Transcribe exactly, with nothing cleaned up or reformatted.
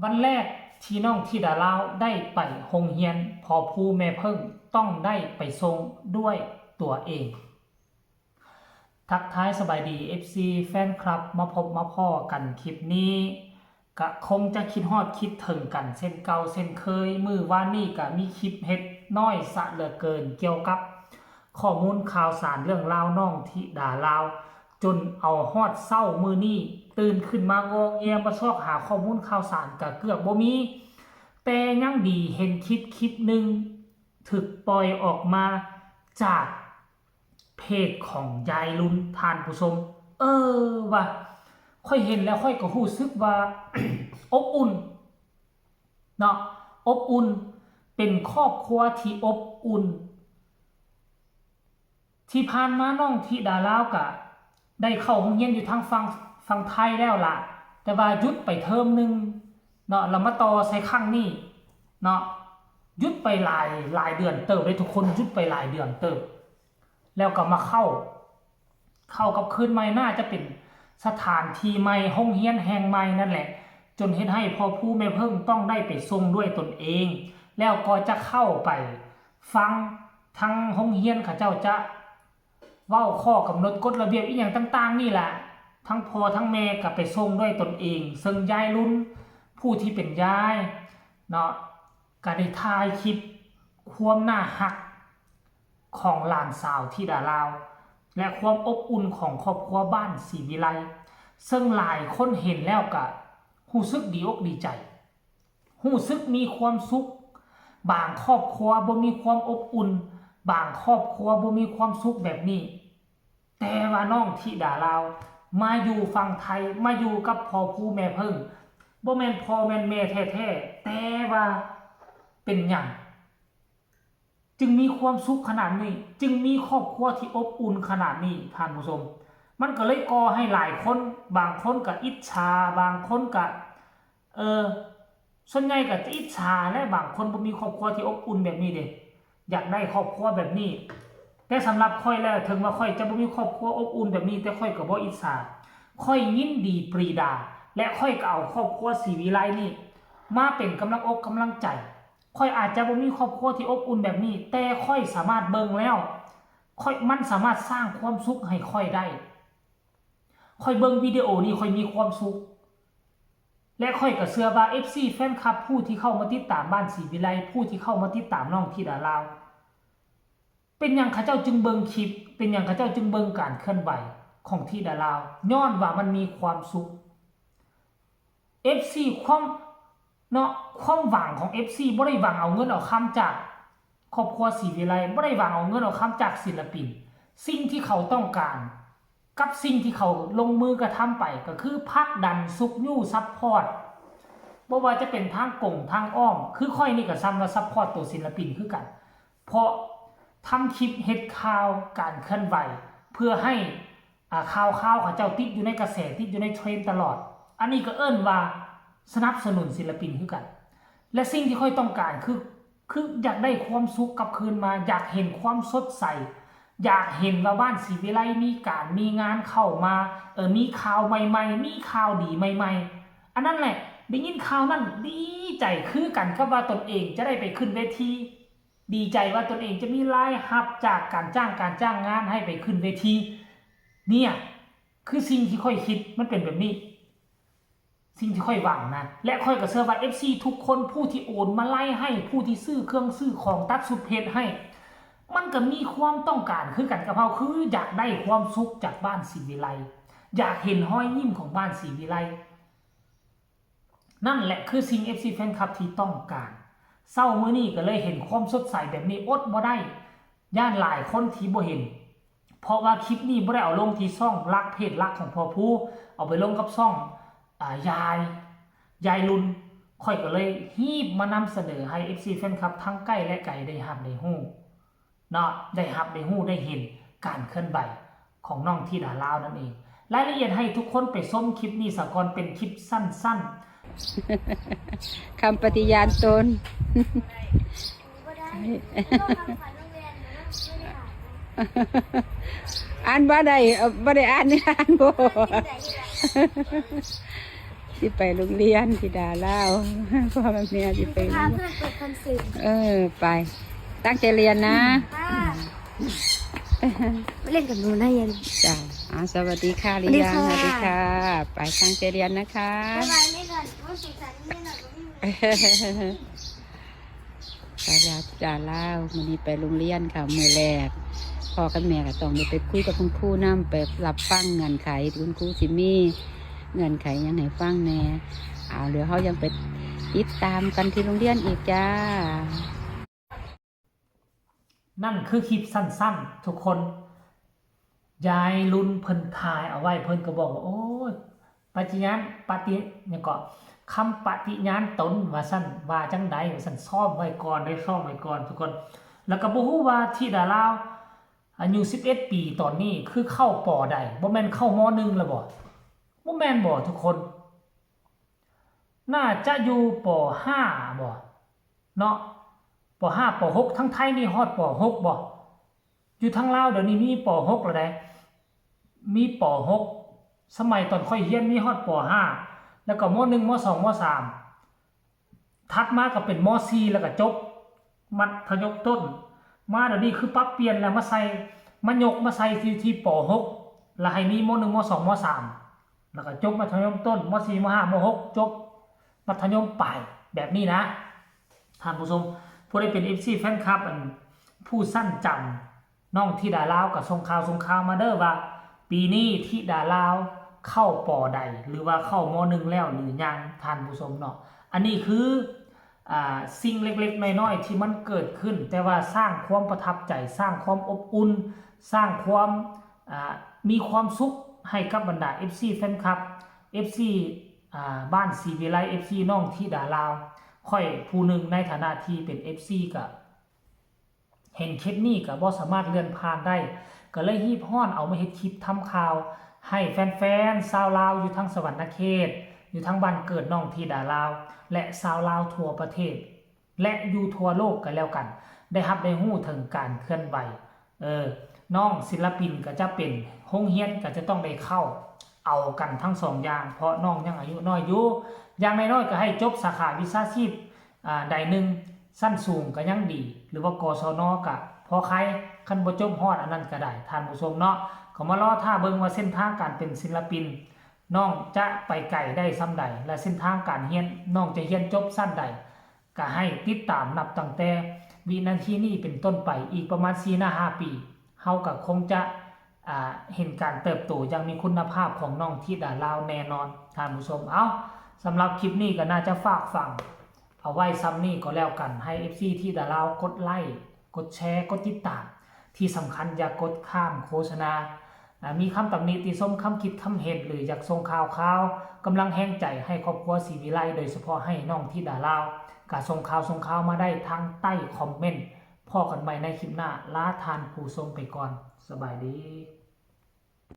วันแรกที่น้องธิดาลาวได้ไปโฮงเฮียน พ่อภูแม่เพิ่งต้องได้ไปส่งด้วยตัวเอง ทักทายสบายดี เอฟซี แฟนคลับ มาพบมาพ้อกันคลิปนี้ กะคงจะคิดฮอดคิดถึงกันเช่นเก่าเช่นเคย มื้อวานนี้กะมีคลิปเฮ็ดน้อยซะเหลือเกิน เกี่ยวกับข้อมูลข่าวสารเรื่องราวน้องธิดาลาว จนเอาฮอดเช้ามื้อนี้ ตื่นขึ้นมางอแงมาซอกหาข้อมูลข่าวสารกะเกือบบ่มี แต่ยังดีเห็นคลิปคลิปหนึ่งถูกปล่อยออกมาจากเพจของยายลุน ท่านผู้ชม เออว่ะ ข้อยเห็นแล้วข้อยก็รู้สึกว่า อบอุ่น เนาะ อบอุ่น เป็นครอบครัวที่อบอุ่น ที่ผ่านมาน้องธิดาลาวกะได้เข้าโฮงเฮียนอยู่ทางฝั่ง ฝั่งไทยแล้วล่ะ แต่ว่าหยุดไปเทอมหนึ่งเนาะ แล้วมาต่อใส่ครั้งนี้เนาะ หยุดไปหลาย หลายเดือนเติบเลย ทุกคน หยุดไปหลายเดือนเติบ แล้วก็มาเข้า เข้ากลับคืนใหม่ น่าจะเป็นสถานที่ใหม่ โฮงเฮียนแห่งใหม่นั่นแหละ จนเฮ็ดให้พ่อภูแม่เพิ่งต้องได้ไปส่งด้วยตนเอง แล้วก็จะเข้าไปฟังทางโฮงเฮียนเขาเจ้าจะเว้าข้อกำหนดกฎระเบียบอีหยังต่างๆ นี่ล่ะ ทั้งพ่อทั้งแม่ก็ไปส่งด้วยตนเอง ซึ่งยายลุน ผู้ที่เป็นยายเนาะ ก็ได้ถ่ายคลิปความน่าฮักของหลานสาวธิดาลาว และความอบอุ่นของครอบครัวบ้านศรีวิไล ซึ่งหลายคนเห็นแล้วก็รู้สึกดีอกดีใจ รู้สึกมีความสุข บางครอบครัวบ่มีความอบอุ่น บางครอบครัวบ่มีความสุขแบบนี้ แต่ว่าน้องธิดาลาว มาอยู่ฝั่งไทย มาอยู่กับพ่อภูแม่เพิ่ง บ่แม่นพ่อแม่นแม่แท้ๆ แต่ว่าเป็นหยัง จึงมีความสุขขนาดนี้ จึงมีครอบครัวที่อบอุ่นขนาดนี้ ท่านผู้ชม มันก็เลยก่อให้หลายคน บางคนก็อิจฉา บางคนก็ เออ ส่วนใหญ่ก็จะอิจฉา และบางคนบ่มีครอบครัวที่อบอุ่นแบบนี้เด้ อยากได้ครอบครัวแบบนี้ แต่สำหรับข้อยแล้ว ถึงว่าข้อยจะบ่มีครอบครัวอบอุ่นแบบนี้ แต่ข้อยก็บ่อิจฉา ข้อยยินดีปรีดา และข้อยก็เอาครอบครัวศรีวิไลนี่ มาเป็นกำลังอกกำลังใจ ข้อยอาจจะบ่มีครอบครัวที่อบอุ่นแบบนี้ แต่ข้อยสามารถเบิ่งแล้ว ข้อย มันสามารถสร้างความสุขให้ข้อยได้ ข้อยเบิ่งวิดีโอนี้ข้อยมีความสุข และข้อยก็เชื่อว่า เอฟซี แฟนคลับ ผู้ที่เข้ามาติดตามบ้านศรีวิไล ผู้ที่เข้ามาติดตามน้องธิดาลาว เป็นหยังเขาเจ้าจึงเบิ่งคลิป เป็นหยังเขาเจ้าจึงเบิ่งการเคลื่อนไหวของธิดาลาว ย้อนว่ามันมีความสุข เอฟซี ความ เนาะ ความหวังของ เอฟซี บ่ได้หวังเอาเงินเอาคำจากครอบครัวศรีวิไล บ่ได้หวังเอาเงินเอาคำจากศิลปิน สิ่งที่เขาต้องการ กับสิ่งที่เขาลงมือกระทำไปก็คือผลักดัน support บ่ว่าจะเป็นทางกงทางอ้อม คือข้อยนี่ก็ส่ำว่า support ตัวศิลปินคือกัน เพราะทำคลิปเฮ็ดข่าวการเคลื่อนไหว เพื่อให้ อ่า ข่าวข่าวเขาเจ้าติดอยู่ในกระแส ติดอยู่ในเทรนด์ตลอด อันนี้ก็เอิ้นว่าสนับสนุนศิลปินคือกัน และสิ่งที่ข้อยต้องการคือ คืออยากได้ความสุขกลับคืนมา อยากเห็นความสดใส อยากเห็นว่าบ้านศรีวิไลมีการมีงานเข้ามา เออ มีข่าวใหม่ๆ มีข่าวดีใหม่ๆ อันนั้นแหละ ได้ยินข่าวนั้นดีใจคือกันกับว่าตนเองจะได้ไปขึ้นเวที ดีใจว่าตนเองจะมีรายรับจากการจ้าง การจ้างงานให้ไปขึ้นเวที เนี่ย คือสิ่งที่ข้อยคิดมันเป็นแบบนี้ สิ่งที่ข้อยหวังนะ และข้อยก็เชื่อว่า เอฟซี ทุกคน ผู้ที่โอนมาลัยให้ ผู้ที่ซื้อเครื่องซื้อของตัดชุดเพชรให้ มันก็มีความต้องการคือกันกับเฮา คืออยากได้ความสุขจากบ้านศรีวิไล อยากเห็นรอยยิ้มของบ้านศรีวิไล นั่นแหละคือสิ่ง เอฟซี แฟนคลับ ที่ต้องการ เช้ามื้อนี้ก็เลยเห็นความสดใสแบบนี้อดบ่ได้ ย้านหลายคนที่บ่เห็น เพราะว่าคลิปนี้บ่ได้เอาลงที่ช่องหลัก เพจหลักของพ่อภู เอาไปลงกับช่อง อ่า ยาย ยายลุน ข้อยก็เลยรีบมานำเสนอให้ เอฟซี แฟนคลับ ทั้งใกล้และไกลได้รับได้รู้ เนาะ ได้รับได้รู้ได้เห็นการเคลื่อนไหวของน้องธิดาลาวนั่นเอง รายละเอียดให้ทุกคนไปชมคลิปนี้ซะก่อน เป็นคลิปสั้นๆ คำปฏิญาณตน อ่านบ่ได้ เอ่อบ่ได้อ่าน อ่านบ่ออก สิไปโรงเรียนธิดาลาว พ่อกับแม่สิไปโรงเรียน เพื่อนเปิดคอนเสิร์ต เออ ไป ตั้งใจเรียนนะ ค่ะมาเล่นกับหนูนะเย็น จ้าอ่าสวัสดีค่ะ สวัสดี เรียน ค่ะ สวัสดีค่ะ ไปตั้งใจเรียนนะคะ บ๊ายบายไม่ก่อนว่าสุขสันต์ไม่หน่อยก็ไม่มี ไปแล้วจ้าลาวมื้อนี้ไปโรงเรียนค่ะมื้อแรก พ่อกับแม่ก็ต้องได้ไปคุยกับคุณครูนำไปรับฟังเงื่อนไขที่คุณครูสิมีเงื่อนไขหยังให้ฟังแหน่เอาเดี๋ยวเฮายังไปติดตามกันที่โรงเรียนอีกจ้า นั่นคือคลิปสั้นๆ ทุกคน ยายลุนเพิ่นถ่ายเอาไว้ เพิ่นก็บอกว่า โอ้ย ปฏิญาณ ปฏิ หยังก็ คำปฏิญาณตนว่าซั่น ว่าจังใดว่าซั่น ซ้อมไว้ก่อน ได้ซ้อมไว้ก่อนทุกคน แล้วก็บ่ฮู้ว่าธิดาลาว อายุสิบเอ็ดปีตอนนี้คือเข้า ป.ใด บ่แม่นเข้า ม.หนึ่ง แล้วบ่ บ่แม่นบ่ทุกคน น่าจะอยู่ ป.ห้า บ่ เนาะ ป.ห้า ป.หก ทั้งไทยนี่ฮอด ป.หก บ่ อยู่ทางลาวเดี๋ยวนี้มี ป.หก แล้วได๋ มี ป.หก สมัยตอนข้อยเรียนมีฮอด ป.ห้า แล้วก็ ม.หนึ่ง ม.สอง ม.สาม ถัดมาก็เป็น ม.สี่ แล้วก็จบ มัธยมต้น มาเดี๋ยวนี้คือปรับเปลี่ยนแล้วมาใส่ มายกมาใส่ที่ ที่ ป.หก แล้วให้มี ม.หนึ่ง ม.สอง ม.สาม แล้วก็จบมัธยมต้น ม.สี่ ม.ห้า ม.หก จบมัธยมปลายแบบนี้นะ ท่านผู้ชม ผู้ใดเป็น เอฟซี แฟนคลับ อันผู้สั้นจำ น้องธิดาลาวก็ส่งข่าวส่งข่าวมาเด้อว่า ปีนี้ธิดาลาวเข้า ป.ใด หรือว่าเข้า ม.หนึ่ง แล้วหรือยัง ท่านผู้ชมเนาะ อันนี้คือ อ่า สิ่งเล็กๆ น้อยๆ ที่มันเกิดขึ้น แต่ว่าสร้างความประทับใจ สร้างความอบอุ่น สร้างความ อ่า มีความสุขให้กับบรรดา เอฟซี แฟนคลับ เอฟซี อ่า บ้านศรีวิไล เอฟซี น้องธิดาลาว ข้อยผู้หนึ่งในฐานะที่เป็น เอฟซี ก็ เห็นคลิปนี้ก็บ่สามารถเลื่อนผ่านได้ ก็เลยรีบฮ้อนเอามาเฮ็ดคลิปทำข่าว ให้แฟนๆ ชาวลาวอยู่ทั้งสะหวันนะเขต อยู่ทั้งบ้านเกิดน้องธิดาลาว และชาวลาวทั่วประเทศ และอยู่ทั่วโลกก็แล้วกัน ได้รับได้ฮู้ถึงการเคลื่อนไหว เออ น้องศิลปินก็จะเป็น โรงเรียนก็จะต้องได้เข้า เอากันทั้งสองอย่าง เพราะน้องยังอายุน้อยอยู่ อย่างน้อยๆ ก็ให้จบสาขาวิชาชีพ อ่า ใดหนึ่ง ชั้นสูงก็ยังดี หรือว่า กศน ก็พอไค คันบ่จบฮอดอันนั้นก็ได้ ท่านผู้ชมเนาะ ก็มารอท่าเบิ่งว่าเส้นทางการเป็นศิลปิน น้องจะไปไกลได้ส่ำใด และเส้นทางการเรียน น้องจะเรียนจบชั้นใด ก็ให้ติดตามนับตั้งแต่วินาทีนี้เป็นต้นไป อีกประมาณสี่หน้าห้าปี เฮาก็คงจะ อ่า เห็นการเติบโตอย่างมีคุณภาพของน้องธิดาลาวแน่นอน ท่านผู้ชม เอ้า สำหรับคลิปนี้ก็น่าจะฝากฝัง เอาไว้ส่ำนี้ก็แล้วกัน ให้ เอฟซี ธิดาลาวกดไลค์ กดแชร์ กดติดตาม ที่สำคัญอย่ากดข้ามโฆษณา อ่า มีคำตำหนิติชม คำคิดคำเห็น หรืออยากส่งข่าวข่าว กำลังแฮงใจให้ครอบครัวศรีวิไล โดยเฉพาะให้น้องธิดาลาว ก็ส่งข่าวส่งข่าวมาได้ทางใต้คอมเมนต์ พ้อกันใหม่ในคลิปหน้า ลาท่านผู้ชมไปก่อน สบายดี